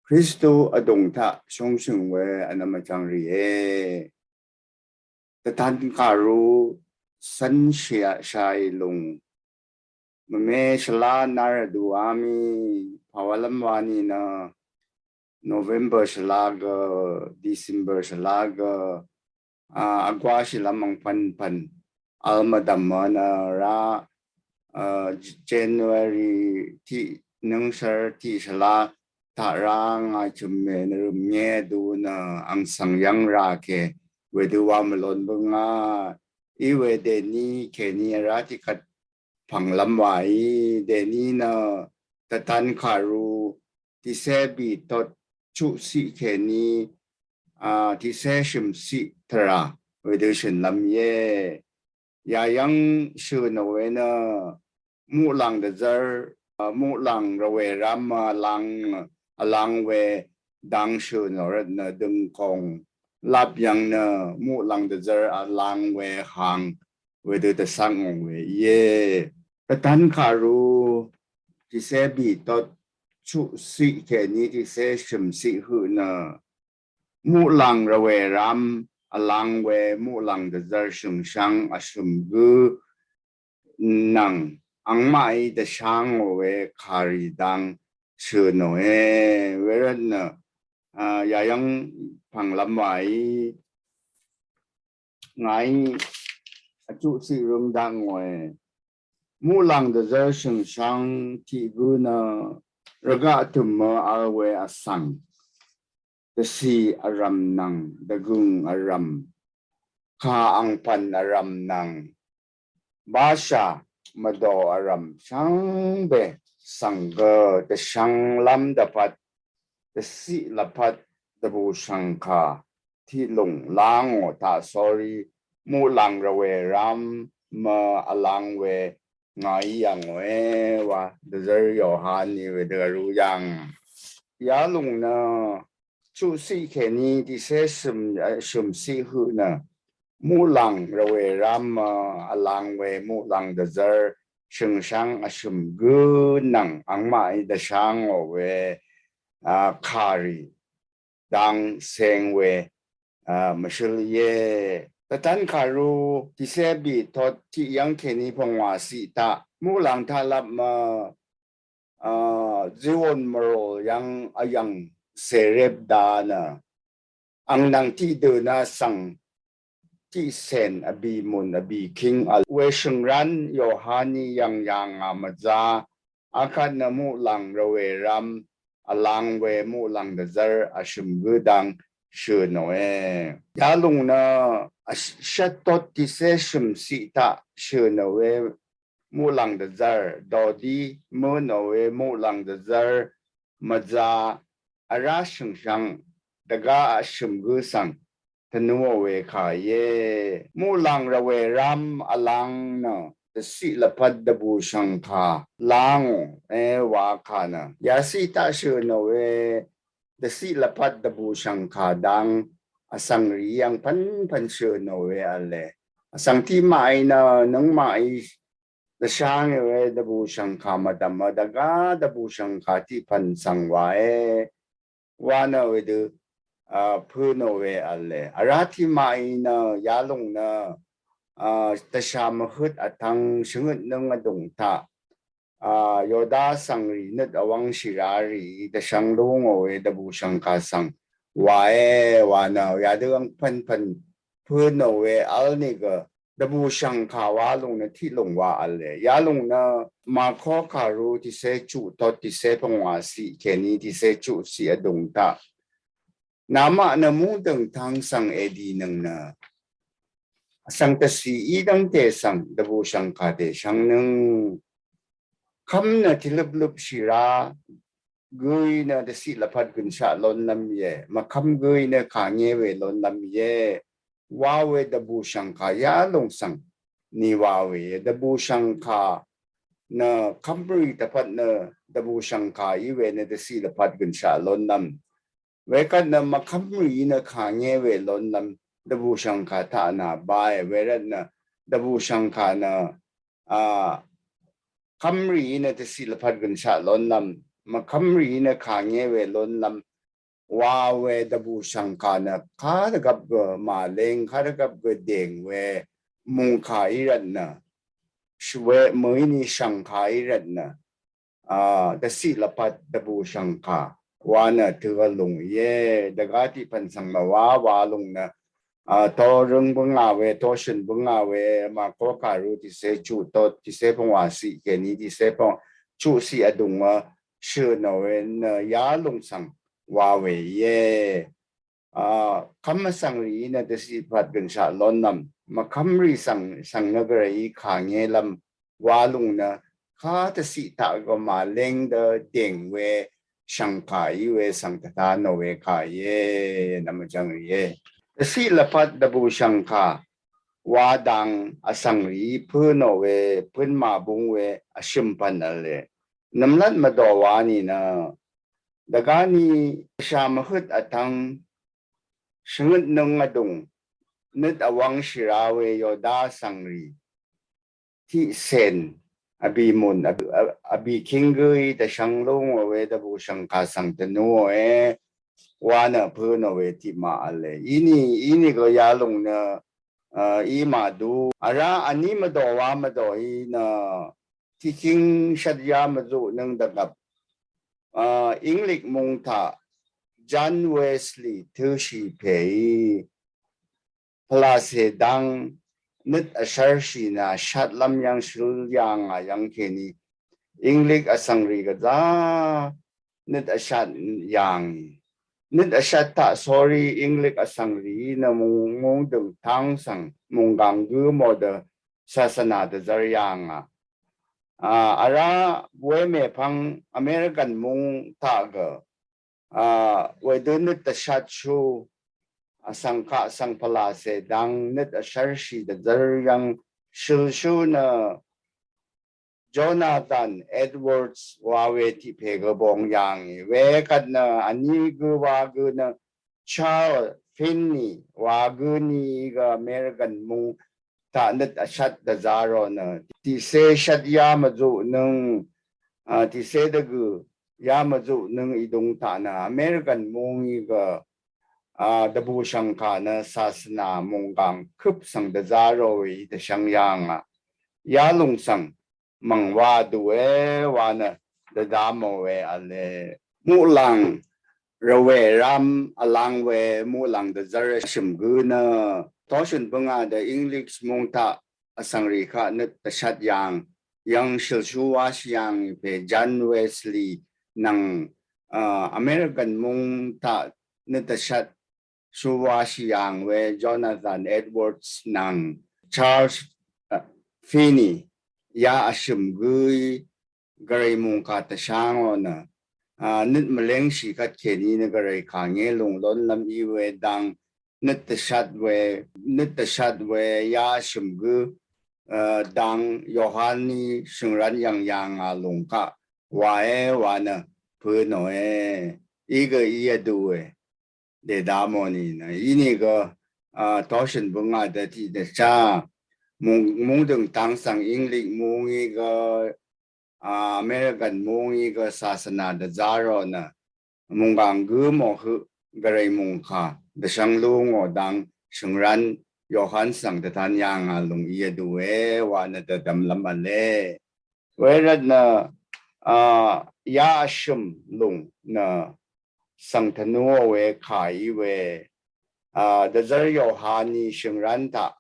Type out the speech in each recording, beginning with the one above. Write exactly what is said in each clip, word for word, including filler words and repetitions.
Kristu vdùng taq shóngshø̀ng we vnvm vchvng rìe. Dvtan kàru cv́n shìaq shàì lùng mvme shvlá nár vdu á mì pàwálv́m wa nìnø November shvlá gø, December shvlá gø, a, vgwáshìlv́m angpv̀npv̀n vl mvdv̀mø nø rá, a, January tiq nøngshvr tiq shvlá taq rá ngà chø̀mmè nvrø̀m nge vdu nø ang svng yv́ng rà kè wedø wa mvlon bǿngà í we dèní kèní vrá tiqkvt pv̀nglv́m wàí dèní nø Dvtan kàru tiqcé bìtot chuqciq kèní, a, tiqcé shø̀mciq tvrà wedø shø̀nlv́m íe. Yayv́ng shø̀n ò we nø muqlàng dvzv́r, a, muqlàng rvwè rám vlang, vlang we dang shø̀n ò rvt nø døngkong lap yv́ng nø muqlàng dvzv́r vlang we hang wedø dvsvng ò we íe. Dvtan kàru tiqcé bìtot chuqciq kèní tiqcé shø̀mciq høq nø muqlàng rvwè rám vlang we muqlàng dvzv́r shø̀ngshv́ng vshø̀m gǿ nvng angmaqí dvsháng ò we kàrì dang shø̀n òe. Wervt nø, a, yayv́ng pv̀nglv́m wàí ngàí vchuqciq røng dang òe. Muqlàng dvzv́r shø̀ngshv́ng tiq gǿ nø rvgaq tø̀mø vl we vsvng dvcì vrv̀m nvng dvgø̀ng vrv̀m, kà angpv̀n vrv̀m nvng bashà mvdò vrv̀m shvngbe svng gø dvshvnglv́m dvpvt dvciq lvpat dvbùshv̀ngkà tiq lùng lángò taq sórí muqlàng rvwè rám mø vlang we ngàí yv̀ngòe wa dvzv́r Yohaní wedø vrú yv̀ng. Yalùng nø chuqciq kèní tiqcé shø̀m, shø̀mciq høq nø muqlàng rvwè rám mø vlang we muqlàng dvzv́r shø̀ngshv́ng vshø̀m gǿ nvng angmaqí dvsháng ò we, a, kàrì dang seng we, a, mvshøl íe. Dvtan kàru tiqcé bìtot tiq yv́ng kèní pvngwà ciq taq muqlàng taq lap mø, a, ziwon mvrol yv́ng vyv̀ng cèrep da nø ang nvng tiqdø nø svng tiqcèn vbìmùn vbìkíng vl we shø̀ngrán Yohaní yv̀ng yà ngà mvzá akvt nø muqlàng rvwè rám vlang we muqlàng dvzv́r vshø̀m gǿ dang shø̀n òe. Yalùng nø vshvt tot tiqcé shø̀mciq taq shø̀n ò we muqlàng dvzv́r dòdí mø̄n ò we muqlàng dvzv́r mvzá vrá shø̀ngshv́ng dvgá vshø̀m gǿ svng tvnú ò we kà íe. Muqlàng rvwè rám vlang nø dvciq lvpat dvbùshv̀ngkà lángò e wa kà nø yaciq taq shø̀n ò we dvciq lvpat dvbùshv̀ngkà dang vsvng rì yv̀ng pv̀npv̀n shø̀n ò we v̄le. Vsvng tiqmaqí nø nøngmaqí dvsháng ò we dvbùshv̀ngkà mvdv̀m mø dvgá dvbùshv̀ngkà tiq pv̀n svng wàe wa nø wedø, a, pø̄n ò we v̄le. Vrá tiqmaqí nø yalùng nø, a, dvshà mvhøt vtvng shvngøt nøng vdùng taq, a, Yoda vsvng rì nøt vwv́ngshì rá rì dvshvng lú ngò we dvbùshv̀ngkà svng wàe wa nø yadø ang pv̀npv̀n pø̄n ò we v̄l nìgø dvbùshv̀ngkà wa lùng nø tiq lùng wa v̄le. Yalùng nø Marko kàru tiqcé chuq tot tiqcé pvngwà ciq kèní tiqcé chuq ciq vdùng taq namaq nø mungdø̀ng tvng svng èdì nøng nø vsvng dvcì í dv́ngte svng dvbùshv̀ngkà dèshvng nøng kv́m nø tìløpløpshì rá gǿí nø dvciq lvpat gø̀nshaq lónlv́m íe. Mvkv́m gǿí nø kàngé we lónlv́m íe wa we dvbùshv̀ngkà yalùng svng ni wa we íe. Dvbùshv̀ngkà nø kv́mrì dvpvt nø dvbùshv̀ngkà í we nø dvciq lvpat gø̀nshaq lónlv́m wekvt nø mvkv́mrì nø kàngé we lónlv́m dvbùshv̀ngkà taq nà báe. Wervt nø dvbùshv̀ngkà nø, a, kv́mrì nø dvciq lvpat gø̀nshaq lónlv́m, mvkv́mrì nø kàngé we lónlv́m wa we dvbùshv̀ngkà nø kadvgvp gø màleng kadvgvp gø dèng we mùngkà í rvt nø shvwe mø̀íni shv̀ngkà í rvt nø a dvciq lvpat dvbùshv̀ngkà wa nø tø̄ vlung íe. Dvgá tiq pv̀n svng mvwa wa lung nø a torøng bǿngà we, toshø̀n bǿngà we, màkó kàru tiqcé chuq tot tiqcé pvngwà ciq kèní tiqcé pvng chuq ciq vdùng wa shø̀ nò we nø ya lung svng wa we íe. A kv́m vsvng rìí nø dvciq pvt gø̀nshaq lónlv́m mvkv́m rì svng svng nø gvrayí kà ngélv́m wa lung nø ka dvciq taq gø màleng dø dèng we shv̀ngkà í we svng tvta nò we kà íe. Nvmvjv̀ng rìe. Dvciq lvpat dvbùshv̀ngkà wa dang vsvng rìí pǿ nò we pǿn màbúng we vshø̀m pv̀n v̄le. Nvmlat mvdò wa nìnø dvgáni shà mvhøt vtvng shvngøt nøng vdùng nøt vwvng shìra we yoda vsvng rì tiqcèn vbì mùn vbì king gǿí dvshvng lú ngò we dvbùshv̀ngkà svng dvnúòe wa nø pø̄ nò we tiqmaq v̄le. Inìgø yalùng nø í màdu vrá vní mvdò wa mvdòí nø tiqking shvtyá mvzuqnøng dvgvp Inglik mung taq John Wesley tø̄shì pèí pvlacè dang nøt vshv́rshì nø vshatlv́m yv́ng shøl yà ngà yv́ng kèní Inglik vsvng rì gvzá nøt vshat yà ngì. Nøt vshat taq sórí Inglik vsvng rìí nø mungdø̀ng táng svng mùnggàng gǿ mò dø sasvnà dvzv́r yà ngà. Vrá wemèpvng American mung taq gø wedø nøt dvshatshú vsvng kaq svng pvlacè dang nøt vshv́rshì dvzv́r yv́ng shølshú nø Jonathan Edwards wa we tiq pè gø bong yà ngì. Wekvt nø vní gø wa gø nø Charles Finney wa gø ni gø American mung taq nøt vshat dvzá rò nø tiqcé shvt yá mvzuqnøng tiqcé dvgø̀ yá mvzuqnøng ìdung taq nø American mungí gø dvbùshv̀ngkà nø sasvnà mùnggàng køp svng dvzá ròí dvshvng yà ngà. Yalùng svng mv̀ngwa dùe wa nø dvdamò we v̄le. Muqlàng rvwè ram vlang we muqlàng dvzv́r vshø̀m gǿ nø toshø̀n bǿngà dø English mung taq vsvng rì kaq nøt dvshat yàng yv́ng shølshú wáshì yàngì pè John Wesley nvng American mung taq nøt dvshat shú wáshì yàng we Jonathan Edwards nvng Charles Finney ya vshø̀m gǿí gvray mùngkà dvshá ngò nø nøt mvléngshì kvt kèní nø gvray kà ngé lùng lónlv́m í we dang nøt dvshat we nøt dvshat we ya vshø̀m gǿ dang Yohaní shø̀ngrv́n yv̀ng yà ngà lùng kaq waé wa nø pø̄ nòe. Í gø í vdùe dèda mò nìnø inìgø toshø̀n bǿngà dø tiqdvchá mungdø̀ng tang svng English mungí gø American mungí gø sasvnà dvzá rò nø mùnggàng gǿ mò høq gvray mùngkà dvshvng lú ngò dang shø̀ngrv́n Yohan svng dvtan yà ngà lùng í vdùe wa nø dvdvmlv́m v̄le. Wervt nø ya vshø̀m lùng nø svng tvnúò we kà í we dvzv́r Yohaní shø̀ngrv́n taq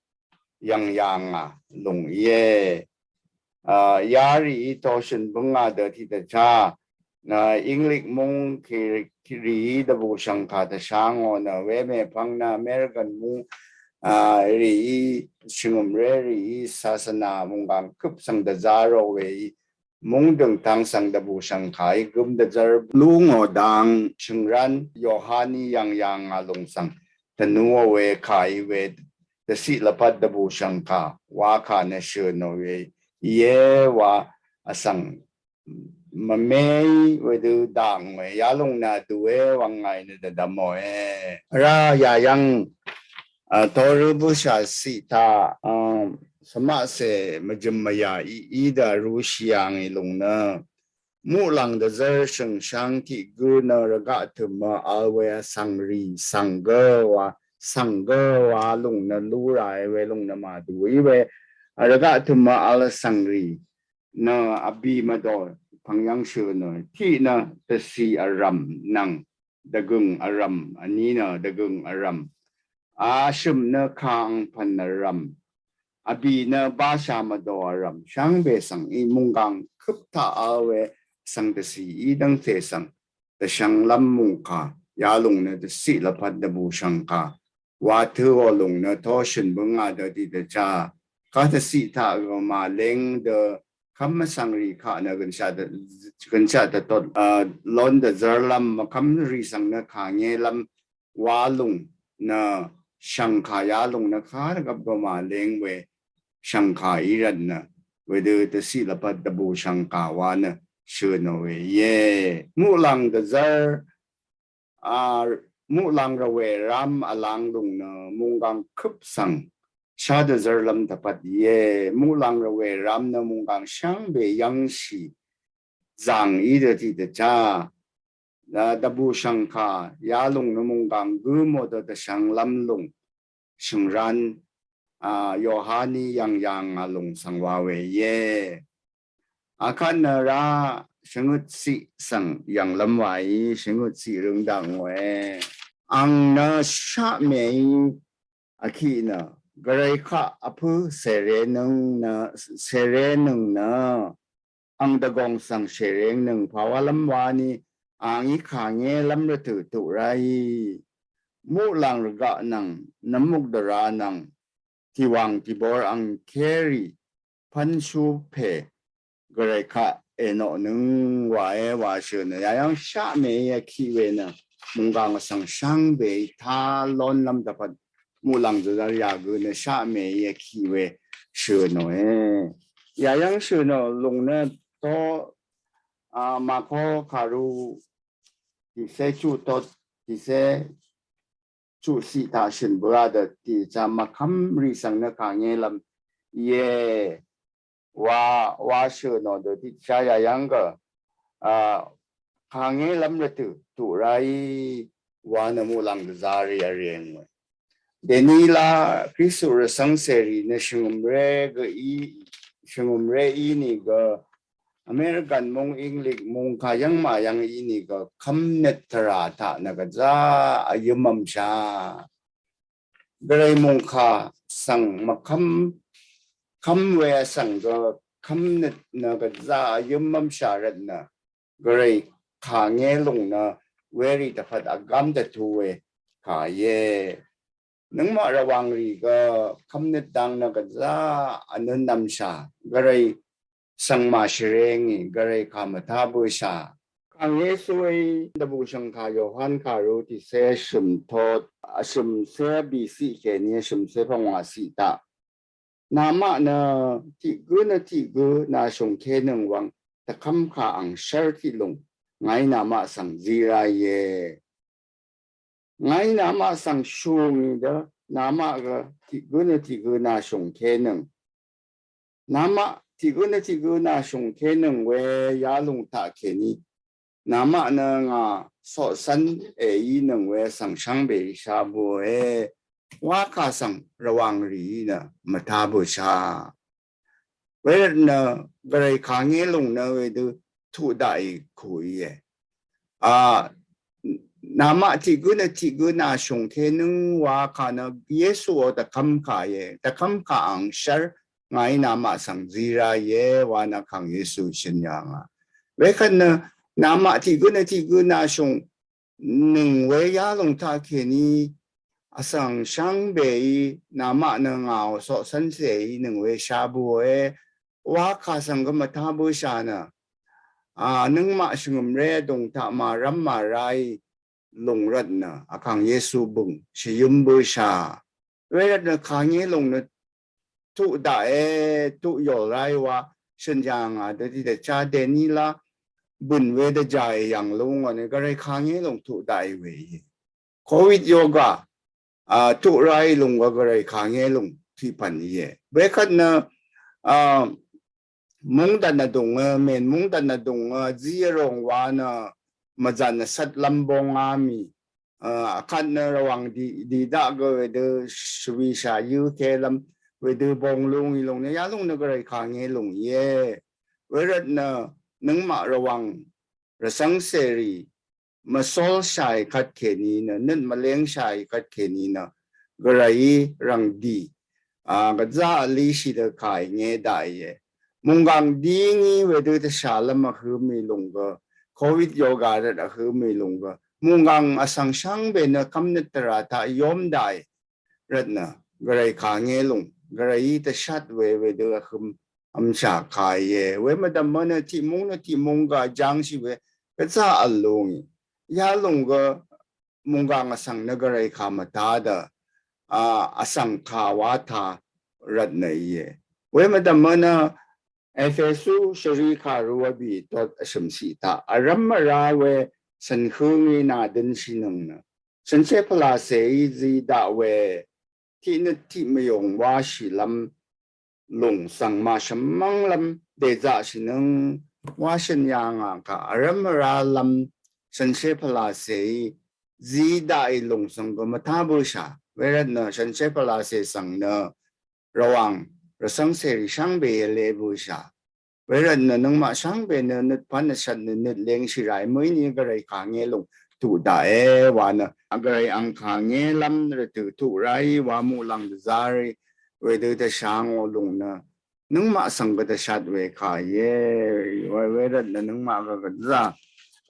yv̀ng yà ngà lùng íe. Yarìí toshø̀n bǿngà dø tiqdvchá English mung rìí dvbùshv̀ngkà dvshá ngò nø wemèpvng nø American mung rìí shvngø̀mré rìí sasvnà mùnggàng køp svng dvzá rò weí mungdø̀ng tang svng dvbùshv̀ngkàí gǿm dvzv́r lú ngò dang shø̀ngrv́n Yohaní yv̀ng yà ngà lùng svng tvnúò we kàí we dvciq lvpat dvbùshv̀ngkà wakà nø shø̀ nò we íe wa vsvng mvmeí wedø dang we yalùng nø dùe wvng ngàí nø dvdvmòe. Vrá yayv́ng torø bǿshà ciq taq svmaqcè mvjø̀m mvyà í dø vrúshì yà ngì lùng nø Muqlàng dvzv́r shø̀ngsháng tiq gǿ nø rvgaq tø̀mø vl we vsvng rì svng gø wa, svng gø wa lùng nø lú ràe we lùng nø màdùí we, rvgaq tø̀mø vl vsvng rì nø vbì mvdò pv̀ng yv́ng shø̀ nø tiq nø dvcì vrv̀m nvng dvgø̀ng vrv̀m vní nø dvgø̀ng vrv̀m, vshø̀m nø kàngpv̀n vrv̀m, vbì nø bashà mvdò vrv̀m shvngbe svng í mungkàng køp taq vl we svng dvcì í dv́ngte svng dvshvnglv́m mungkà yalùng nø dvciq lvpat dvbùshv̀ngkà wa tø̄ò lùng nø toshø̀n bǿngà dø tiq dvchá kà dvciq taq gø màleng dø kv́m vsvng rì kaq nø gønshaq dvtot, a, lon dvzv́rlv́m mvkv́m rì svng nø kàngélv́m wa lùng nø shv̀ngkà yalùng nø kà dvgvp gø màleng we shv̀ngkà í rvt nø wedø dvciq lvpat dvbùshv̀ngkà wa nø shø̀ nò we íe. Muqlàng dvzv́r, a, muqlàng rvwè rám vlang lùng nø mungkàng køp svng shá dvzv́rlv́m dvpvt íe. Muqlàng rvwè rám nø mungkàng shvngbe yv́ngshì zàng í dø tiq dvchá dvbùshv̀ngkà yalùng nø mungkàng gǿ mò dø dvshvnglv́m lùng shø̀ngrán, a, Yohaní yv̀ngyv̀ng vlùng svng wa we íe. Akvt nø rá shvngøt ciq svng yv̀nglv́m wa í shvngøt ciq røng dv̀ng we. Ang nø shaqmèí vkiq nø gvray kaq vpǿ cèrènøng nø, cèrènøng nø ang dvgòng svng shèrengnøng pàwálv́m wani angí kàngélv́m rvtø̀ tuq ráí muqlàng rvgaq nvng nvmuk dvra nvng tìwàng tìbor angkérì pv́nshú pè gvray kaq ènoqnøng wàé wa shø̀ nø yayv́ng shaqmèí vkiq we nø mungkàng vsvng shvngbeí tá lónlv́m dvpvt muqlàng dvzv́r yagø nø shaqmèí vkiq we shø̀ nòe. Yayv́ng shø̀ nò lùng nø to, a, màkó kàru tìcé chuq tot tìcé chuq ciq taq shø̀n bøa dø tiq chá mvkv́m rì svng nø kàngélv́m íe wa, wa shø̀ nò dø tiq chá yayv́ng gø, a, kàngélv́m rvtø̀ tuq ráí wa nø muqlàng dvzarì vrèng we. Dèní lá Kristu rvcv́ng cèrì nø shvngø̀mré gø í, shvngø̀mré ínìgø American mung English mung kà yv́ng mà yv́ng ínìgø kv́mnøt tvrà taq nø gvzá vyǿmvmshà. Gvray mungkà svng mvkv́m, kv́m we svng gø kv́mnøt nø gvzá vyǿmvmshà rvt nø gvray kàngé lùng nø werì dvpvt vgám dvtu we kà íe. Nøngmaq rvwàng rì gø kv́mnøt dang nø gvzá vnønvmshà gvray svng màshvre ngì gvray kà mvtá bǿshà. Kàng Yesuí dvbùshv̀ngkà Yohan kàru tìcé shø̀m tot, vshø̀mcé vbìciq kèní vshø̀mcé pvngwàciq taq. Namaq nø tiq gǿ nø tiq gǿ nàshùngkénøng wvng dvkv́mkà angshv́r tiq lùng ngàí namaq svng zí ráìe. Ngàí namaq svng shù ngì dø namaq gø tiq gǿ nø tiq gǿ nàshùngkénøng. Namaq tiq gǿ nø tiq gǿ nàshùngkénøng we yalùng taqkèní namaq nø ngà coqcv́n èínøng we svng shvngbe shá bǿe. Wakà svng rvwàng rìí nø mvtá bǿshà. Wervt nø gvray kàngé lùng nø wedø tuq daqì kù íe. A, namaq tiq gǿ nø tiq gǿ nàshùngkénøng wakà nø Yesuò dvkv́mkà íe. Dvkv́mkà angshv́r ngàí namaq svng zí ráìe wa nø kàng Yesu shø̀n yà ngà. Wekvt nø namaq tiq gǿ nø tiq gǿ nàshùng nøng we yalùng taqkèní vsvng shvngbeí namaq nø ngàò coqcv́n cèí nøng we shá bǿe. Wakà svng gø mvtá bǿshà nø, a, nøngmaq shvngø̀mré vdùng taq màrv́m màráì lùng rvt nø vkàng Yesu bø̀ng shvyǿm bǿshà. Wervt nø kàngé lùng nø tuq daqe, tuq yòl ráì wa shø̀n yà ngà dø tiqdvchá dèní lá bø̀n we dvjà èyv̀ng lú ngò nø gvray kàngé lùng tuq daqì we íe. Covid yoga, a, tuq ráì lùng wa gvray kàngé lùng tiqpv̀n íe. Wekvt nø, a, mungdvt nø dungø, men mungdvt nø dungø, zi rong wa nø, mvzan nø sat lam bong ami, a, akat nø rvwang di, di daq gø wedø, shvwi sha yø ke lam, wedø bong lung i lung nø, ya lung nø gvray kà nge lung ye. Wervt nø, nøngmaq rvwang, rvsvng seri, mvsol shai kat keni nø, nøt mvleng shai kat keni nø, gvray rang di, a, gvza ali shi dø kai nge dai ye. Munggang di ngi wedø tø sha lam a hø mi lung gø, covid yoga rvt a hø mi lung gø, munggang asang shang be nø kam nøt tara ta yom dai, rvt nø, gvray kà nge lung, gvray tø shat we wedø a høm, am sha kai ye, we mvdvm nø tiq mung nø tiq mung ga jang shi we, gvza al lung i. Ya lung gø, munggang asang nø gvray kà mvta dø, a, asang kà wa ta rvt nø ye. We mvdvm nø Efesu shari kà ru abi tot ashøm si ta. Aram ara we san hø ngi na døn shi nøng nø. San se pala se i zi daq we tiq nøt tiq mvyong wa shi lam lung svng mashvmvng lam deza shi nøng wa shen ya nga ka aram ara lam shanshe pala se i zi da i lung svng gø mvta bø sha. Wervt nø shanshe pala se svng nø rvwang rvsvng se ri shang be le bø sha. Wervt nø nøngmaq shang be nø nøt pan nø shat nø nøt leng shi rai mø i ni gvray ka nge lung tu da e wa nø gvray ang ka nge lam rvtø tu rai wa muqlang dvza ri wedø dvshang o lung nø nøngmaq svng gø dvshat we ka ye, we, wervt nø nøngmaq gø gvza,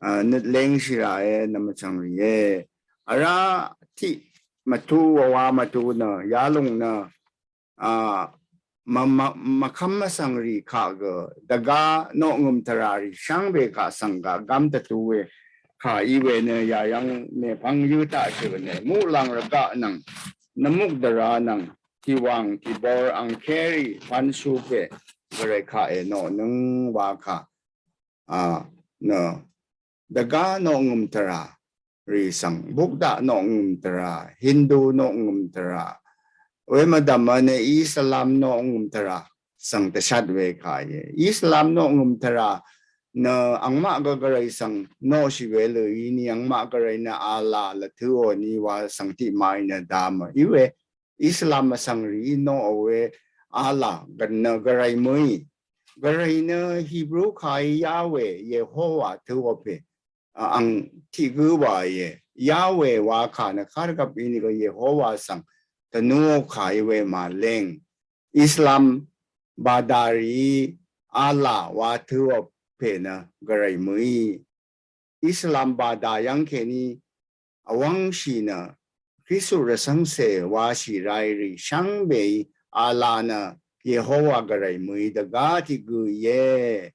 a, nøt leng shi ra e, nvmvchang ri e. Ara tiq mvtu wa wa mvtu nø, ya lung nø, a, mv, mv, mvkam mvsvng ri ka gø, dvga noq ngøm tvra ri shang be ka svng ga gam tvtu we ka i we nø ya yang mepvng yø ta shø ne, muqlang rvga nvng, nvmuk dvra nvng, tiwang tibor ang keri pan shu pe gvray ka e noq nøng wa ka, a, nø, dvga noq ngøm tvra ri svng, Bukda noq ngøm tvra, Hindu noq ngøm tvra, we mvdvm nø Islam noq ngøm tvra svng tvshat we ka ye. Islam noq ngøm tvra nø angmaq gø gvray svng noq shi we lø i ni angmaq gvray nø Allah la tø o ni wa svng tiq mai nø dam i we Islam asvng ri i noq o we Allah gvn nø gvray mø i. Gvray nø Hebrew ka i Yahweh, Yehowa tø o pe. A, ang tiq gø wa ye. Yahweh wa ka nø kar gap i ni gø Yehowa svng tvnu o ka i we ma leng. Islam bada ri Allah wa tø o pe nø gvray mø i. Islam bada yang keni awang shi nø Kristu rvsvng se wa shi rai ri shang be i Allah nø Yehowa gvray mø i dvga tiq gø ye.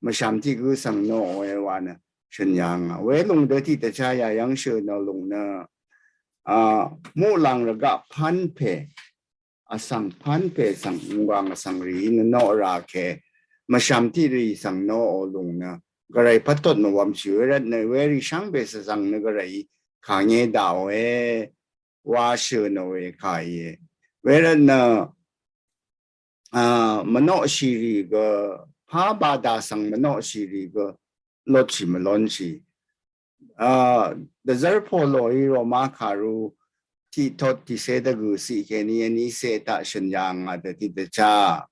Mvsham tiq gø svng noq we wa nø shøn yang a. We lung dø tiq tvcha ya yang shø nø lung nø, a, muqlang rvga pan pe asvng pan pe svng munggang asvng ri nø noq ra ke. Mvsham tiq ri svng noq o lung nø gvray patot mvwam shi we rvt nø we ri shang be svng nø gvray ka nge da o e wa shø nø we ka ye. We rvt nø, a, mvnoq shi ri gø, pa bada svng mvnoq shi ri gø, lot shi mvlon shi. A, dvzar polo i Roma karu tiq tot tiq se dvgø si keni ani se ta shøn yang a dvti dvcha.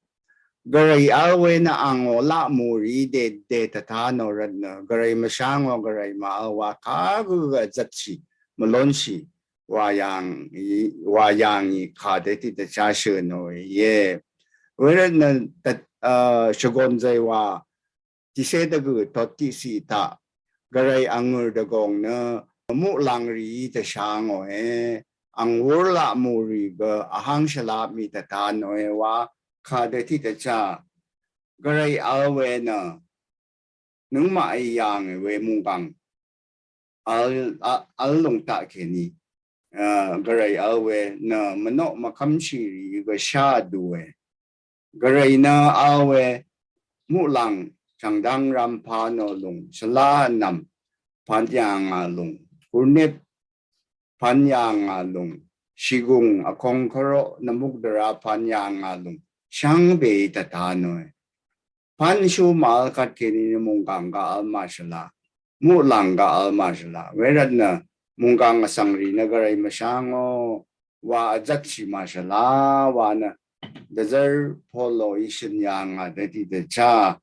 Gvray al we nø ang o la mu ri de, de tata no rvt nø. Gvray mvshang o gvray ma al wa ka gø gø zat shi, mvlon shi. Wa yang i, wa yang i ka dvti dvcha shø no ye. We rvt nø tat, a, shagon zay wa, tiq se dvgø tot tiq si ta, gvray ang ngø dvgong nø, muqlang ri i tvshang o e, ang wur la mu ri gø, ahang shalap mi tvtan o e wa, ka dvti tvcha, gvray al we nø, nøngmaq i yang e we munggang, al, a, al lung ta keni, a, gvray al we nø mvnoq mvkam shi ri gø sha du e. Gvray nø al we muqlang changdang ram pa no lung, shala nam pan yang a lung, kurnip pan yang a lung, shigung akong karo nvmuk dvra pan yang a lung, shang be i tata no e. Pvnshú màvl kvt kèní nø mùnggàng gaq vl màshvla, muqlàng gaq vl màshvla. Wervt nø mùnggàng vsvngrì nø gvray mvshá ngò wa vzvtshì màshvla wa nø dvzv́r Polo í shø̀n yà ngà dvtì dvchá.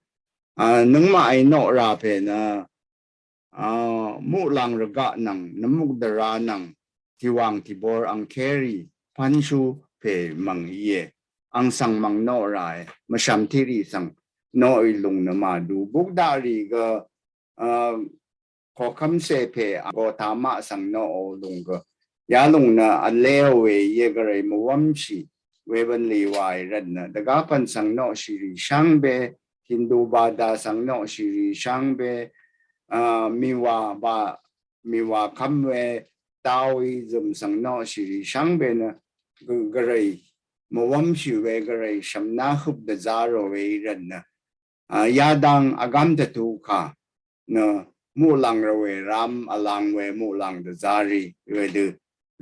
A, nøngmaqí noqrà pè nø a, muqlàng rvgaq nvng, nvmuk dvrá nvng, tìwàng tìbor angkérì pvnshú pè mv̀ng íe. Ang svng mv̀ng noqràe, mvshv̀m tiqrì svng noqì lùng nø màdu. Bukdaqrì gø, a, koqkv́mcè pè Gotama svng noqò lùng gø, yalùng nø vléò we íe. Gvray mvwv́mshì we bv̀nlì wàì rvt nø dvgá pv̀n svng noqshìrì shvngbe, Hindu bada svng noqshìrì shvngbe, a, mìwà ba, mìwà kv́m we Taoism svng noqshìrì shvngbe nø gø-, gvray mvwv́mshì we, gvray shv̀mná høp dvzá rò we í rvt nø, a, yadang vgám dvtu kà nø muqlàng rvwè rám vlang we muqlàng dvzá rì wedø,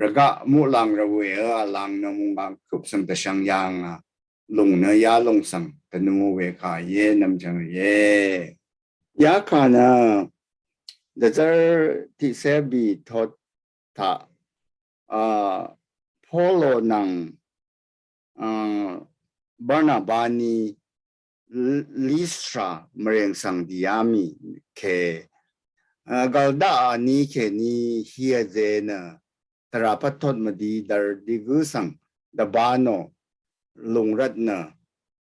rvgaq muqlàng rvwè ø vlang nø mùnggàng køp svng dvshvng yà ngà lùng nø yalùng svng dvnu we kà íe, nvmchvng íe. Yakà nø dvzv́r tiqcé bì tot taq, a, Polo nvng, a, Barnaba ní L-, Listra mvrèng svng dìá mì kè, a, gvldaqà ní kèní hí vzé nø tvrà pvtot mvdi dvr dìgǿ svng dvbá nò lùng rvt nø,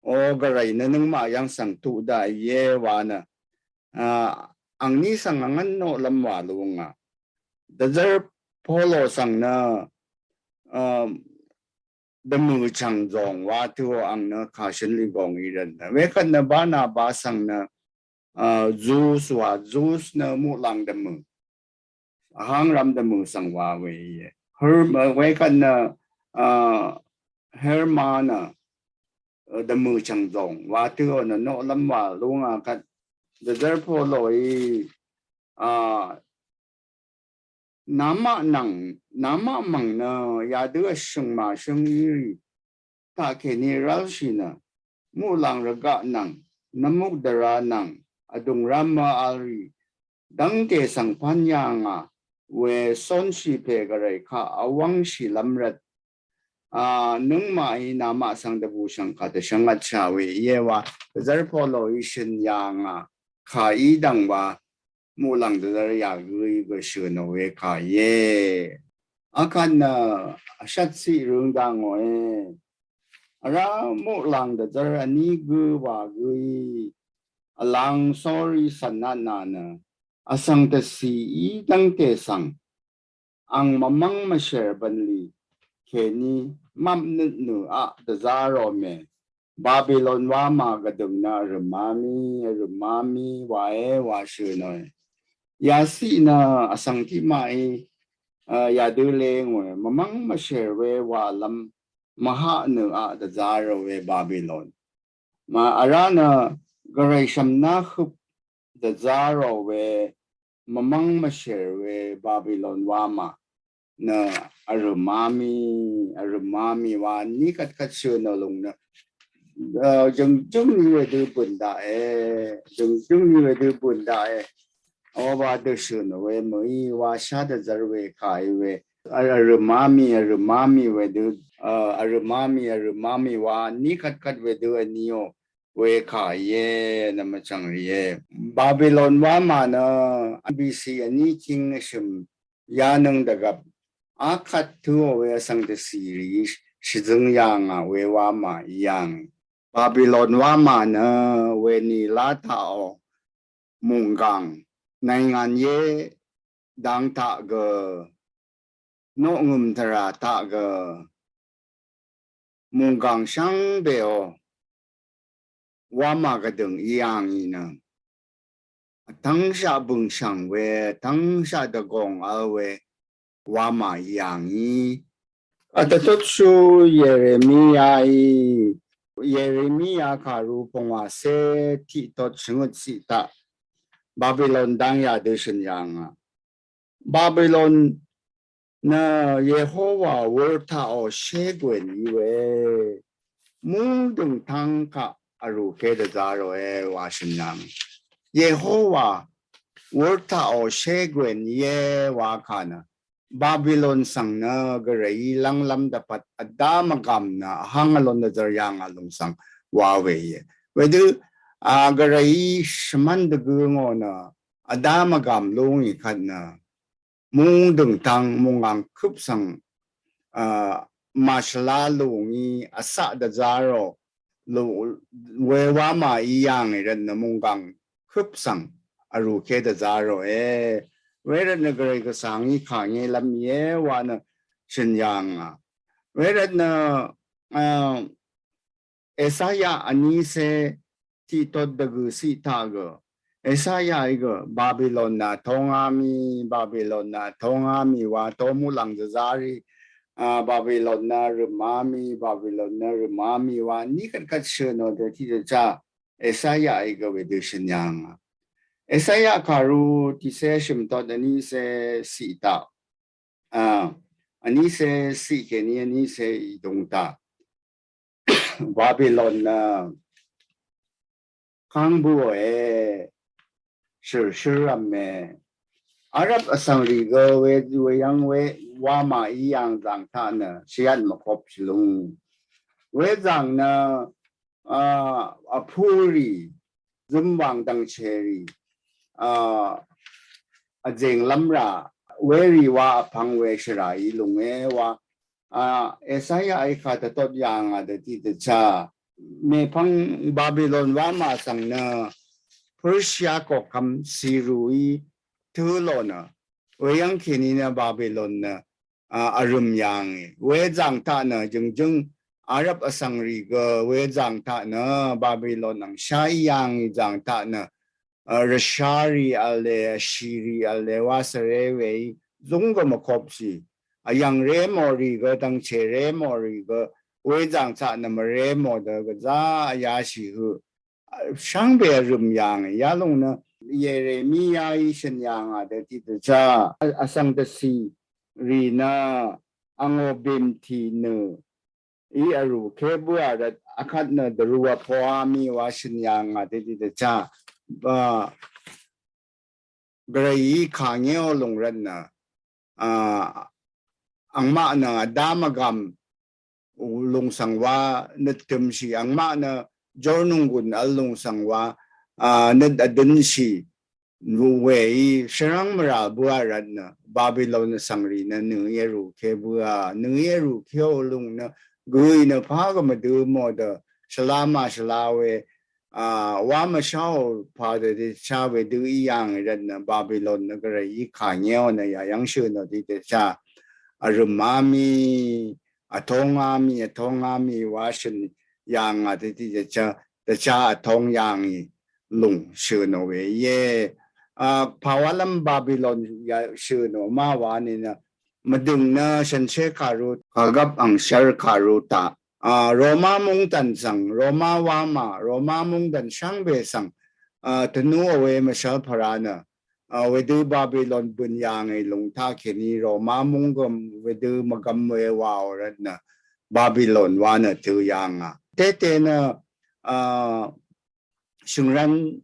o gvray nø nøngmaq yv́ng svng tuq daqì íe wa nø, a, angní svng angv́n noqlv́m wà lú ngà. Dvzv́r Polo svng nø, a, dvmø̀ chv̀ng zòng wa tøò ang nø kàshøn lì gòng í rvt nø. Wekvt nø Barnaba svng nø, a, Zeus wa, Zeus nø muqlàng dvmø̀, vháng rvm dvmø̀ svng wa we íe. Her-, wekvt nø, a, Herma nø, a, dvmø̀ chv̀ng zòng wa tøò nø noqlv́m wà lú ngà kvt dvzv́r Poloí, a, namaq nvng, namaq mv̀ng nø yadø vshø̀ng màshø̀ng í rì taqkèní rv́lshì nø, muqlàng rvgaq nvng, nvmuk dvrá nvng, vdùng rá mvvl rì dv́ngte svng pán yà ngà we cónshì pè gvray kaq vwv́ngshìlv́m rvt, a, nøngmaqí namaq svng dvbùshv̀ng kà dvshvngvtshà we íe wa, dvzv́r Poloí shø̀n yà ngà kà í dv̀ng wa, muqlàng dvzv́r yà gǿí gø shø̀n ò we kà íe. Akvt nø vshvt ciq røng dà ngòe. Vrá muqlàng dvzv́r vní gǿ wa gǿí vlang sórí cv̀n atnà nø, vsvng dvcì í dv́ngte svng ang mvmv́ng mvshèr bv̀nlì kèní mvpnøt nø aq dvzá ròmè. Babilon wámà gvdø̀ng nø vrø̀má mí, vrø̀má mí waé wa shø̀ nòe. Yaciq nø vsvng tiqmaqí, a, yadø lé ngòe, mvmv́ng mvshèr we wàlv́m mvhaq nø aq dvzá rò we Babilon. Màvrá nø gvray shv̀mná høp dvzá rò we mvmv́ng mvshèr we Babilon wámà nø vrø̀má mí, vrø̀má mí wa ní kvtkvt shø̀ nò lùng nø, a, jø̀ngjǿng ní wedø bø̀n daqe, jø̀ngjǿng ní wedø bø̀n daqe. Oba dø shø̀ nò we mø̀í wa shá dvzv́r we kà í we. A, vrø̀má mí, vrø̀má mí wedø, a, vrø̀má mí, vrø̀má mí wa ní kvtkvt wedø vní ò we kà íe, nvmvchv̀ng rìe. Babilon wámà nø B C vní king vshø̀m yánøng dvgvp akvt tø̄ò we vsvng dvcì rìí shvzøng yà ngà we wámà í yàngì. Babilon wámà nø weni lá taqò mùnggàng, nàìngàn yé dang taq gø, noqngø̀m tvrà taq gø, mùnggàng shvngbeò wámà gvdø̀ng í yàngì nø, vtv́ngshaq bø̀ngshv̀ng we, vtv́ngshaq dvgòng vl we wámà í yàngì. Vdvtutshú Yeremiaí, Yeremia kàru pungwàcé tiqtot shvngøt ciq taq Babilon dang yadø shø̀n yàngà. Babilon nø Yehowa wur taqò shégwèn í we, mudø̀ng tvng kaq vrùké dvzá ròe wa shø̀n yàngì. Yehowa wur taqò shégwèn íe wa kà nø Babilon svng nø gvrayí lv́nglv́m dvpvt vdá mvgàm nø vháng vlon dvzvr yàngà lùng svng wa we íe. Wedø a gvrayí shvmv́n dvgø ngò nø vdá mvgàm lúngì kvt nø mungdø̀ng tang munggang køp svng a màshvla lúngì vsaq dvzá rò lú we wamà í yàngì rvt nø munggang køp svng vrùké dvzá ròe. Wervt nø gvray gvsvng í kà ngé lv́m íe wa nø shø̀n yàngà. Wervt nø a Esaya vnícé tiqtot dvgø̀ ciq taq gø Esaya í gø Babilon nø vtóngá mì, Babilon nø vtóngá mì wa tó muqlàng dvzá rì a Babilon nø rø̀má mì, Babilon nø rø̀má mì wa ní kvtkvt shø̀nò dø tiqdvchá Esaya í gø wedø shø̀n yàngà. Esaya kàru tiqcé shø̀mtot vnícé ciq taq a vnícé ciq kèní vnícé ìdung taq Babilon nø kang bǿòe, shø̀rshǿr v̄me. Arvp vsvng rì gø we weyv́ng we wamà í yàng zàng taq nø shvyat mvkop shvlung. Wezàng nø a vpurì zømwàng dv̀ngchèrì a vzènglv́m rà werì wa vpvng we shvrà í lúngé wa a Esaya í kà dvtot yàngà dø tiqdvchá mèpvng Babilon wamà svng nø Persia koqkvm Siru í tø̄ lò nø weyv́ng kèní nø Babilon nø a vrø̀m yàngì. Wezàng taq nø jø̀ngjø̀ng Arvp vsvng rì gø wezàng taq nø Babilon vngsha í yàngì zàng taq nø a rvsharì v̄le, vshìrì v̄le wa svre weí zúng gø mvkopshì. Vyv̀ng remò rì gø dv̀ngchè remò rì gø wezàng taq nø mvremò dø gvzá vyashì høq shvngbe vrø̀m yàngì. Yalòng nø Yeremia í shø̀n yàngà dø tiqdvchá vsvng dvcì rì nø angò bìmtì nø í vrùké bǿà rvt akvt nø dvrù vpoá mì wa shø̀n yàngà dø tiqdvchá ba gvray í kà ngéò lùng rvt nø a angmaq nø vdá mvgàm lùng svng wa nøt tømshì, angmaq nø jórnònggùn vl lùng svng wa a nøt vdønshì weí shvrv́ng mvrà bǿà rvt nø Babilon vsvng rì nø nø í vrùké bǿà, nø í vrùkéò lùng nø gø̀í nø pà gø mvdø mò dø shvla màshvla we a wa mvsháò pà dø tiqdvchá wedø í yàngì rvt nø Babilon nø gvray í kà ngéò nø yayv́ng shø̀nò tiqdvchá vrø̀má mì, vtóngá mì, vtóngá mì wa shø̀n yàngà dø tiqdvchá dvchá vtóng yàngì lùng shø̀nò we íe. A pàwálv́m Babilon ya shø̀nò má wa nìnø mvdø̀ng nø shànshér kàru kàgvp angshv́r kàru taq a Roma mungdàn svng, Roma wamà, Roma mungdàn shvngbe svng a tvnuò we mvshv́l pvrá nø a wedø Babilon bø̀n yàngì lùng taq kèní Roma mungdàn wedø mvgvm we waò rvt nø Babilon wa nø tø̄ yàngà. Tété nø a shø̀ngrv́n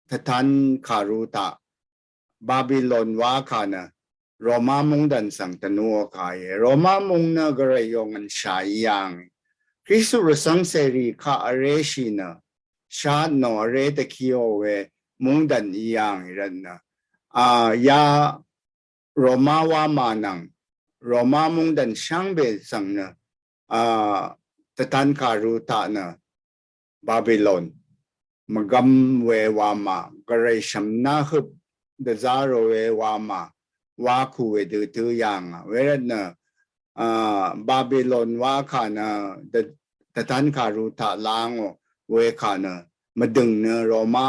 tvtan kàru taq Babilon wa kà nø Roma mungdàn svng tvnuò kà íe. Roma mung nø gvray yò ngv̀nshà í yàngì. Kristu rvcv́ngcèrì kaq vreshì nø shvt nò vre dvkiò we mungdàn í yàngì rvt nø a ya Roma wamà nvng Roma mungdàn shvngbe svng nø a tvtan kàru taq nø Babilon mvgvm we wamà, gvray shvmna høp dvzá rò we wamà wa kù wedø tø̄ yàngà. Wervt nø a Babilon wa kà nø dv tvtan kàru taq lángò we kà nø mvdø̀ng nø Roma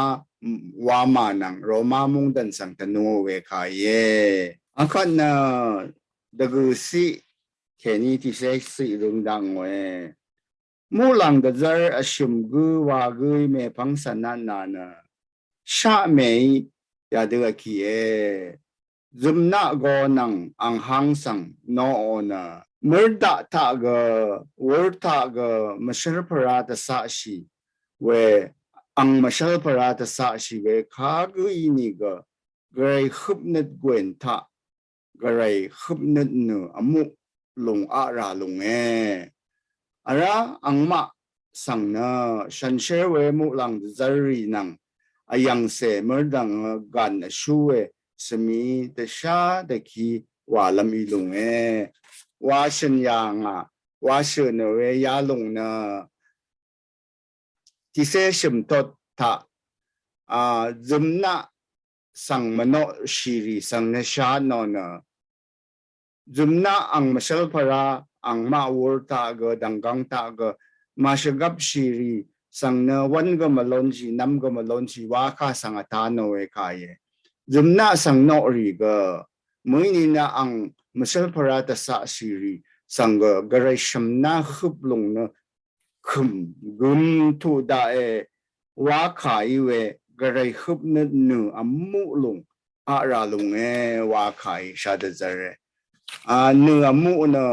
wamà nvng Roma mungdàn svng tvnuò we kà íe. Akvt nø dvgø̀ ciq kèní tiqcé ciq røng dvngòe. Muqlàng dvzv́r vshø̀m gǿ wa gǿí mèpvng cv̀natnà nø shaqmèí yadø vkìe. Zø̀mnaq go nvng anghang svng noqò nø mørdaq taq gø wur taq gø mvshǿr pvrá dvcaqshì we ang mvshvlpvra tvsaqshì we kagǿ ínìgø gvray høpnøt gwen taq gvray høpnøt nø vmuq lùng aqra lùnge. Vrá angmaq svng nø shànshér we muqlàng dvzv́rrì nvng vyv̀ngcè mørdv̀ngø gàn vshú we svmi dvshá dvki wàlv́m í lùnge. Wa shø̀n yà ngà, wa shø̀n we yalùng nø tiqcé shø̀m tot taq, a, zømnaq svng mvnoqshìrì svng nvshat nò nø zømnaq ang mvshvlpvra angmaq wur taq gø dv̀nggvng taq gø màshvgvpshìrì svng nø wv́n gø mvlonshì, nvm gø mvlonshì wakà svng vta nò we kà íe. Zømnaq svng noqrì gø mø̀íni nø ang mvshvlpvra tvsaqshìrì svng gø gvray shv̀mná høp lùng nø kø̀m gøm tuq daqe wakà í we gvray høpnøt nø vmuq lùng aqra lùnge wakà í shá dvzv́re. A, nø vmuq nø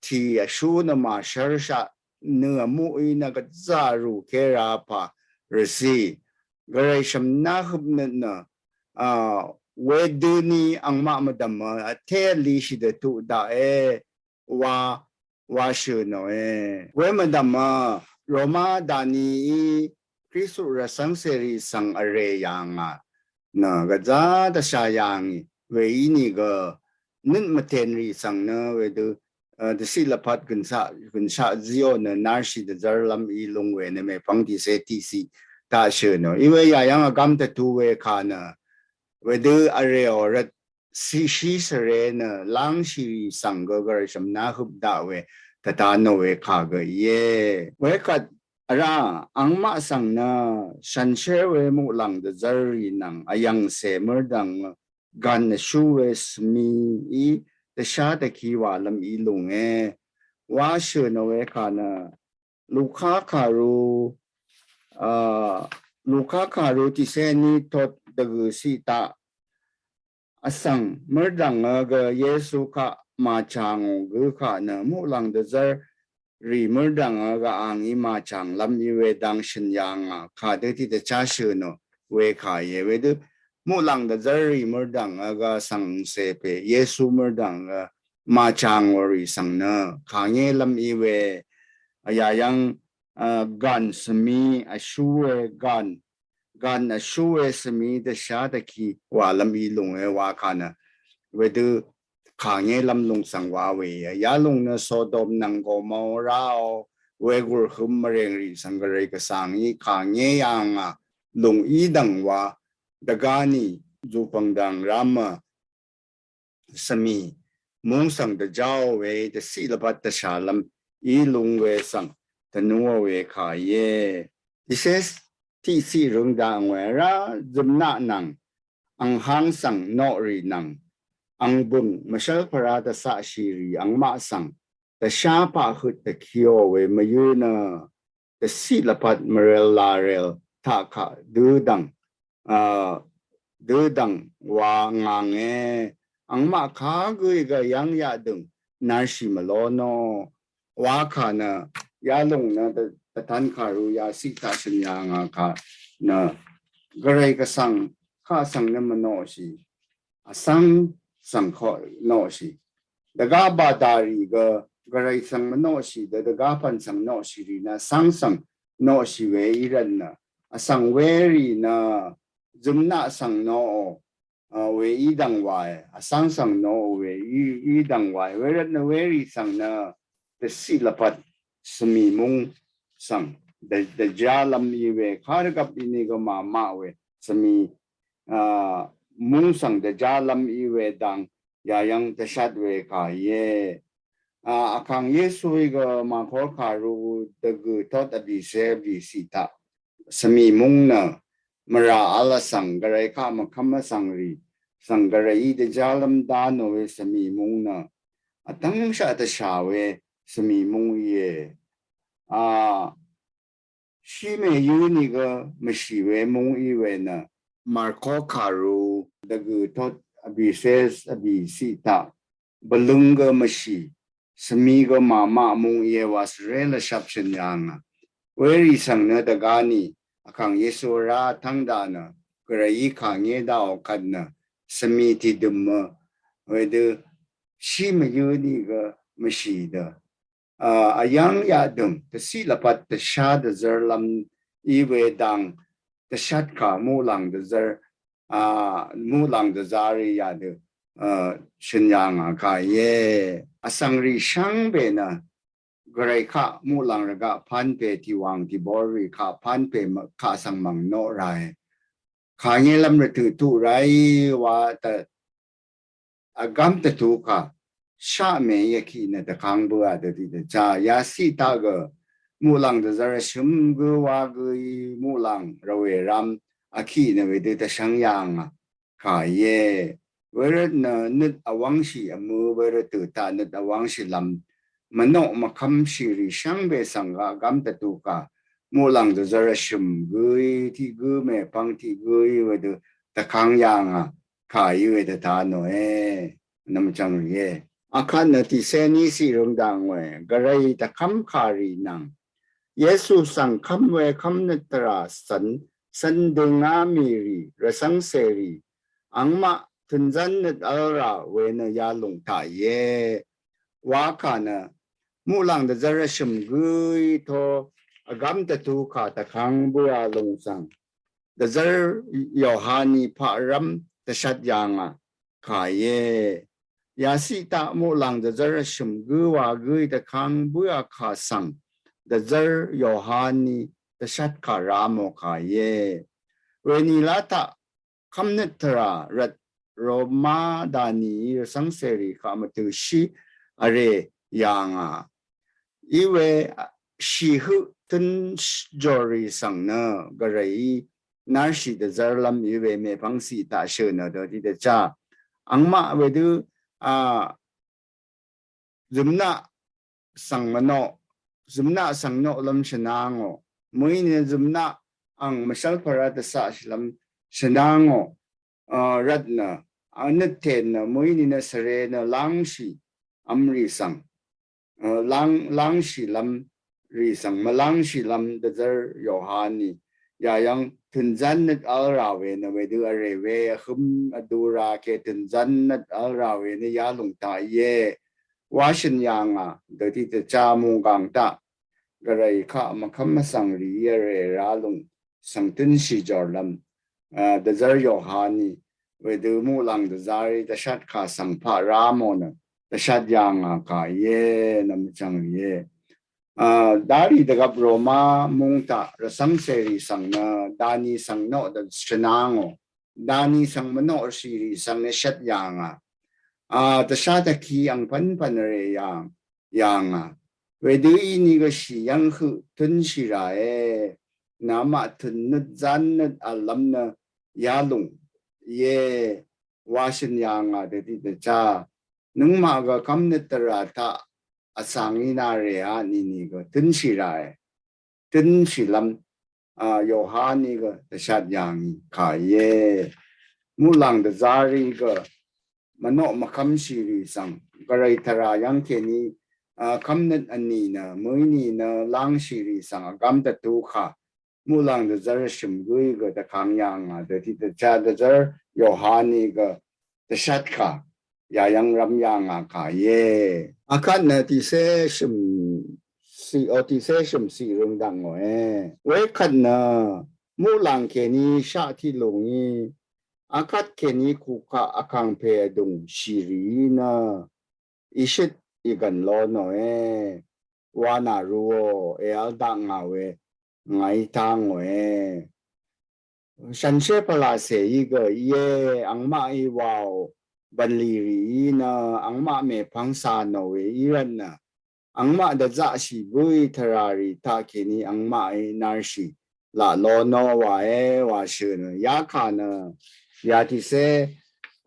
tì vshú nø màshv́rshaq nø vmuq í nø gvzà rù ké ra pà rvcì gvray shv̀mná høpnøt nø, a, wedøni angmaq mvdv̀mø vté vlishì dvtuq daqe wa, wa shø̀ nòe. We mvdv̀mø Roma danií Kristu rvcv́ngcèrì svng vrè yà ngà nø gvzá dvshà yà ngì we ínìgø nøt mvtènrì svng nø wedø, a, dvciq lvpat gønshaq, gønshaq zíò nø narshì dvzv́rlv́m í lung we nø mèpvng tiqcé tiqciq taq shø̀ nò. Í we yà yv́ng vgv́m dvtu we kà nø wedø vrèò rvt shí svre nø lángshìrì svng gø gvray shv̀mná høp daq we dvta nò we kà gø íe. Wekvt vrá angmaq svng nø shànshér we muqlàng dvzv́rrì nvng vyv̀ngcè mørdv̀ngø gàn vshú we svmií dvshá dvki wàlv́m í lùnge wa shø̀ nò we kà nø Luka kàru, a, Luka kàru tiqcé ní tot dvgø̀ ciq taq vsvng mørdv̀ngø gø Yesu kaq màchàngò gø kaq nø muqlàng dvzv́rrì mørdv̀ngø gø angí màchànglv́m í we dang shø̀n yà ngà kàdø tiqdvchá shø̀ nò we kà íe. Wedø muqlàng dvzv́rrì mørdv̀ngø gø vsvng cè pè Yesu mørdv̀ngø màchàngòrì svng nø kàngélv́m í we vyà yv́ng, a, gàn svmi vshú we gàn gàn vshú we svmi dvshá dvki wàlv́m í lùnge wakà nø wedø kàngélv́m lùng svng wa we íe. Yalùng nø Sodom nvng Gomoraò wegur høm mvrèngrì svng gvray gvsvng í kàngé yà ngà lùng í dv̀ng wa dvgá nì zùpv̀ng dv̀ng rámø svmì múng svng dvjáò we dvciq lvpat dvshàlv́m í lung we svng dvnuò we kà íe. Tiqcé tiqciq røng daq ngòe rá zømnaq nvng ang háng svng noqrì nvng ang bø̀ng mvshv́lpvra dvcaqshìrì angmaq svng dvshá paq høt dvkiò we mvyǿ nø dvciq lvpat mvrel larel taq kaq dødv̀ng, a, dødv̀ng wa ngànge. Angmaq kagø í gø yv́ng yaqdø̀ng narshì mvló nò wakà nø yalùng nø dv, dvtan kàru yaciq taq shø̀n yà ngà kà nø gvray gvsvng kaq svng nø mvnoqshì vsvng svng koq noqshì. Dvgá bàdàrì gø gvray svng mvnoqshì dø dvgá pv̀n svng noqshìrì nø vsvng svng noqshì we í rvt nø vsvng werì nø zømnaq svng noqò, a, we í dv̀ng wae, vsvng svng noqò we í, í dv̀ng wae. Wervt nø werì svng nø dvciq lvpat svmì múng svng dv, dvjálv́m í we kàrvgvp í nìgø màmaq we svmì, a, múng svng dvjálv́m í we dang yà yv́ng dvshat we kà íe. A, vkàng Yesuí gø Màrko kàru dvgø̀ tot vbìcé vbìciq taq svmì múng nø mvrà vl vsvng gvray kaq mvkv́m vsvngrì svng gvrayí dvjálv́m dá nò we svmì múng nø vtv́ngshaq dvshà we svmì múng íe. A, shí mèyǿ nìgø mvshì we múng í we nø Màrko kàru dvgø̀ tot vbìcé vbìciq taq bvløng gø mvshì svmi gø màmaq mung íe wa svre lvshap shø̀n yà ngà. Werì svng nø dvgani Vkàng Yesu rá tv́ng daq nø Gvray í kà ngé daqò kvt nø svmi tìdø̀m mø wedø shí mvyǿ nìgø mvshì dø. A, vyv́ng yadø̀ng dvciq lvpat dvshá dvzv́rlv́m í we dang dvshatkà muqlàng dvzv́r, a, muqlàng dvzarì yadø, a, shø̀n yà ngà kà íe. Vsvngrì shvngbe nø Gvray kaq muqlàng rvgaq pánpe tìwàng tìborrì kaq pánpe kaq svng mv̀ng noq ràe. Kà ngélv́m rvtø̀ tuq ràí wa tø vgv́m dvtukà shaqmèí vkiq nø dvkang bøà dø tiqdvchá yaciq taq gø muqlàng dvzv́r vshø̀m gǿ wa gǿí muqlàng rvwè ram vkiq nø wedø dvshvng yà ngà kà íe. Wervt nø nøt vwv́ngshì vmø wervt dø taq nøt vwv́ngshìlv́m mvnoq mvkv́mshìrì shvngbe svng gaq gv́m dvtukà muqlàng dvzv́r vshø̀m gǿí tiq gǿ mèpvng tiq gǿí wedø dvkang yà ngà kà í we dvta nòe. Nvmchvng rìe. Akvt nø tìcé ní ciq røng daq ngòe. Gvray dvkv́m kàrì nvng Yesu svng kv́m we kv́mnøt tvrà cv̀n cv̀n døngá mì rì rvcv́ng cèrì angmaq tø̀nzv́n nøt v́l rà we nø yalùng taq íe. Wakà nø muqlàng dvzv́r vshø̀m gǿí to vgv́m dvtukà dvkang bøà lùng svng dvzv́r Yohani paqrv́m dvshat yà ngà kà íe. Yaciq taq muqlàng dvzv́r vshø̀m gǿ wa gǿí dvkang bǿà kà svng dvzv́r Yohani dvshatkà ra mò kà íe. Wenìlá taq kv́mnøt tvrà rvt Roma danií rvcv́ng cèrì kaq mvtø̀shí vrè yà ngà. Iwe shì høq tøn jòrì svng nø Gvrayí narshì dvzv́rlv́m iwe mèpvng ciq taq shø̀ nø dø tiqdvchá angmaq wedø a zømnaq svng mvnoq zømnaq svng noqlv́m shvnangò. Mø̀í nø zømnaq ang mvshv́l pvrá dvcaqshìlv́m shvnangò. A, rvt nø a nøt tèn nø mø̀í nìnø svre nø lángshì vmrì svng a, láng lángshìlv́m rì svng mvlángshìlv́m dvzv́r Yohani yayv́ng tø̀nzv́n nøt v́l rà we nø wedø vrè we vhøm vdu ra ke tø̀nzv́n nøt v́l rà we nø yalùng taq íe. Wa shø̀n yà ngà dø tiqdvchá mùnggàng taq Gvray kaq mvkv́m mvsvng rìí vrè ralùng svng tønshì jòrlv́m a, dvzv́r Yohani wedø muqlàng dvzarì dvshatkà svng paqra mò nø dvshat yà ngà kà íe. Nvmchvng rìe. A, darì dvgvp Roma mung taq rvcv́ng cèrì svng nø dani svng noq dvshvnangò. Dani svng mvnoqshìrì svng nø shat yà ngà. A, dvshat vki angpv́npv̀n vrè yà ngà. Wedø inìgø shì yv́ng høq tønshì ràe. Namaq tø̀n nøt zán nøt v̀llv́m nø yalùng íe. Wa shø̀n yà ngà dø tiqdvchá nøngmaq gø kv́mnøt tvrà taq vsvng í nà rèá nìnìgø tønshì ràe. Tønshìlv́m a, Yohani gø dvshat yà ngì kà íe. Muqlàng dvzarì gø mvnoq mvkv́mshìrì svng Gvray tvrà yv́ng kèní a, kv́mnøt vnì nø mø̀í nìnø lángshìrì svng vgv́m dvtukà muqlàng dvzv́r shø̀m gǿí gø dvkang yà ngà dø tiqdvchá dvzv́r Yohani gø dvshatkà yayv́ng rv́m yà ngà kà íe. Akvt nø tiqcé shø̀m ciq o tiqcé shø̀m ciq røng dvngòe. Wekvt nø muqlàng kèní shaq tiqlùng í akvt kèní kukaq vkàngpè vdùng shìrì nø ìshøt ìgv̀n lo nòe. Wa nà ruò èvl dakngà we ngàí tangòe. Shànshér pvlàcè í gø íe. Angmaqí waò bv̀nlì rìí nø angmaq mèpvng cà nò we í rvtnø angmaq dvzaqshì bǿì tvràrì taqkèní angmaqí narshì laq lo nò wàe wa shø̀ nø yakà nø yatìcé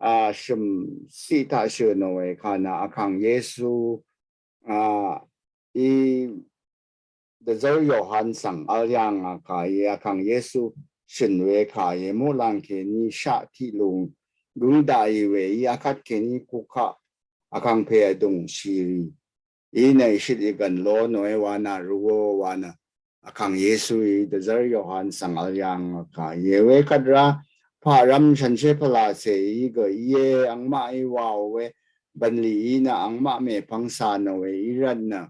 a shø̀m ciq taq shø̀ nò we kà nø Vkàng Yesu a í dvzv́r Yohan svng vl yà ngà kà íe. Vkàng Yesu shø̀n we kà íe. Muqlàng kèní shaq tiqlùng gǿng daqì we í akvt kèní kukaq vkàngpè vdùng shìrì í nø ìshøt ìgv̀n lo nòe wa nà ruò wa nø Vkàng Yesuí dvzv́r Yohan svng vl yàngà kà íe. Wekvt rá paqrvm shànshér pvlacèí gø íe, angmaqí wàò we bv̀nlì í nø angmaq mèpvng cà nò we í rvt nø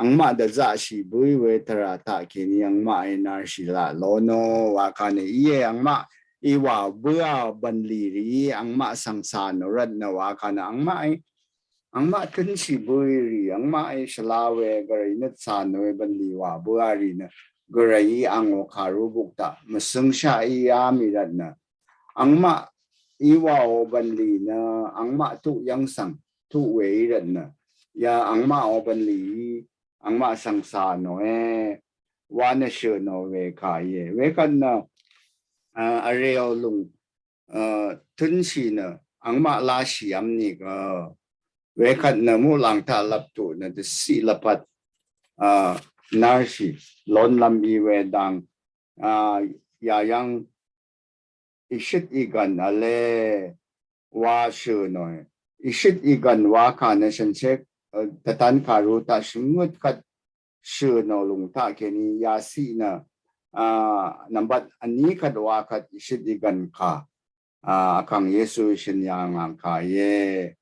angmaq dvzaqshì bǿí we tvrà taqkèní angmaqí narshì laq lónò wa kà nø íe, angmaqí wà bǿà bv̀nlì rìí angmaq svng cà nò rvt nø wa kà nø angmaqí angmaq tǿnshì bǿì rì, angmaqí shvla we gvray nøt cà nò we bv̀nlì wà bǿà rì nø gvrayí angò kàrú buk taq mvsøngshaqí yá mì rvt nø angmaqí wàò bv̀nlì nø angmaq tuq yv́ng svng tuq we í rvt nø ya angmaqò bv̀nlìí angmaq svng cà nòe wa nø shø̀ nò we kà íe. Wekvt nø a, vrèò lùng a, tø̄nshì nø angmaq lashì vm nìgø. Wekvt nø muqlàng taq lvp tuq nø dvciq lvpat a, narshì lónlv́m í we dang a, yayv́ng ìshøt ìgv̀n vle wa shø̀ nòe. Ìshøt ìgv̀n wa kà nø shànshér a, dvtan kàrú taq shvngøt kvt shø̀ nò lùng taqkèní yaciq nø a, nvmbat vní kvt wa kvt ìshøt ìgv̀n kà a, vkàng Yesu shø̀n yà ngà kà íe.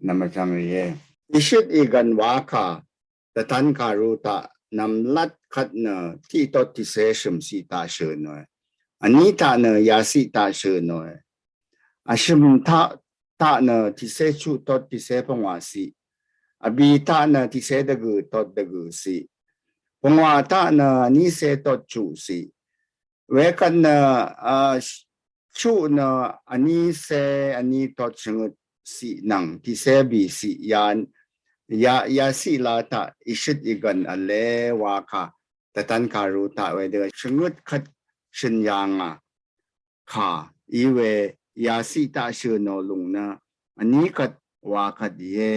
Nvmvchvng rìe. Ìshøt ìgv̀n wa kà dvtan kàrú taq nvmlat kvt nø tiqtot tìcé shø̀mciq taq shø̀ nòe. Vní taq nø yaciq taq shø̀ nòe. Vshø̀m taq taq nø tìcé chuqtot tìcé pvngwàciq. Vbì taq nø tìcé dvgø̀tot dvgø̀ciq. Pvngwà taq nø vnícé tot chuqciq. Wekvt nø a, chuq nø vnícé vní tot shvngøt ciq nvng tìcé bìciq yan ya yaciq la taq ìshøt ìgv̀n vle wa kà dvtan kàrú taq wedø shvngøt kvt shø̀n yà ngà kà í we yaciq taq shø̀ nò lùng nø vní kvt wa kvt íe.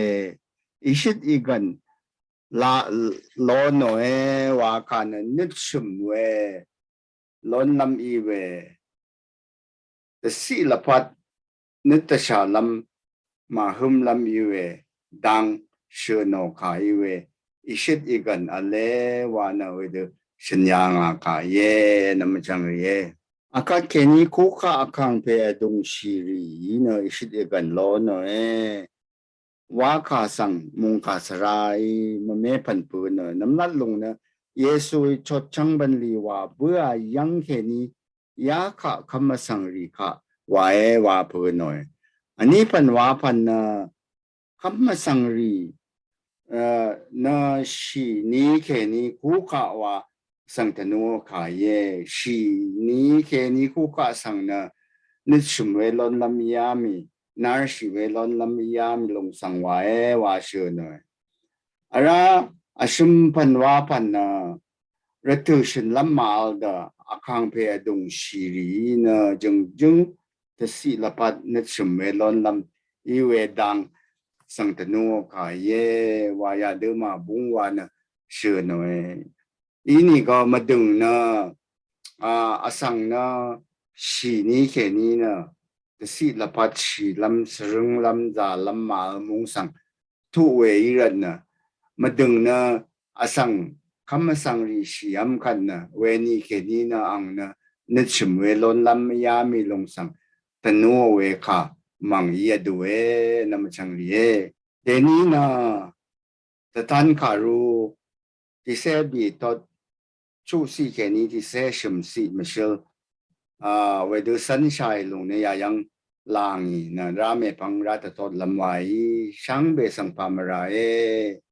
Ìshøt ìgv̀n laq lónòe wa kà nø nøt shø̀m we lónlv́m í we dvciq lvpat nøt dvshàlv́m màhǿmlv́m í we dang shø̀ nò kà í we ìshøt ìgv̀n vle wa nø wedø shø̀n yà ngà kà íe. Nvmvchvng rìe. Akvt kèní kukaq vkàngpè vdùngshì rìí nø ìshøt ìgv̀n lónòe wa kà svng mùngkà svraí mvmepv̀n pø̄ nø nvmlat lùng nø Yesuí chotchvng bv̀nlì wà bǿà yv́ng kèní yakaq kv́m vsvng rì kaq wàe wa pø̄ nòe. Vní pv̀n wa pv̀n nø kv́m vsvng rì a, nø shì ní kèní kukaq wa svng tvnú kà íe. Shì ní kèní kukaq svng nø nøt shø̀m we lónlv́m íá mì, narshì we lónlv́m íá mì lùng svng wàe wa shø̀ nòe. Vrá vshø̀m pv̀n wa pv̀n nø rvtø̀ shø̀nlv́m màvl dø vkàngpè vdùngshì rìí nø jø̀ngjǿng dvciq lvpat nøt shø̀m we lónlv́m í we dang svng tvnú kà íe wa yadø màbúng wa nø shø̀ nòe. Inìgø mvdø̀ng nø a, vsvng nø shì ní kèní nø dvciq lvpat shìlv́m svrǿnglv́m zàlv́m màvl múng svng tuq we í rvt nø mvdø̀ng nø vsvng kv́m vsvng rì shìv́m kvt nø weni kèní nø ang nø nøt shø̀m we lónlv́m íá mì lùng svng tvnú we kà mv̀ng í vdùe. Nvmvchvng rìe. Dèní nø dvtan kàrú tìcé bìtot chuqciq kèní tìcé shø̀mciq mvshøl a, wedø cv́nshàì lùng nø yayv́ng làngì nø rá mèpvng rá dvtotlv́m wàí shvngbe svng pà mvràe.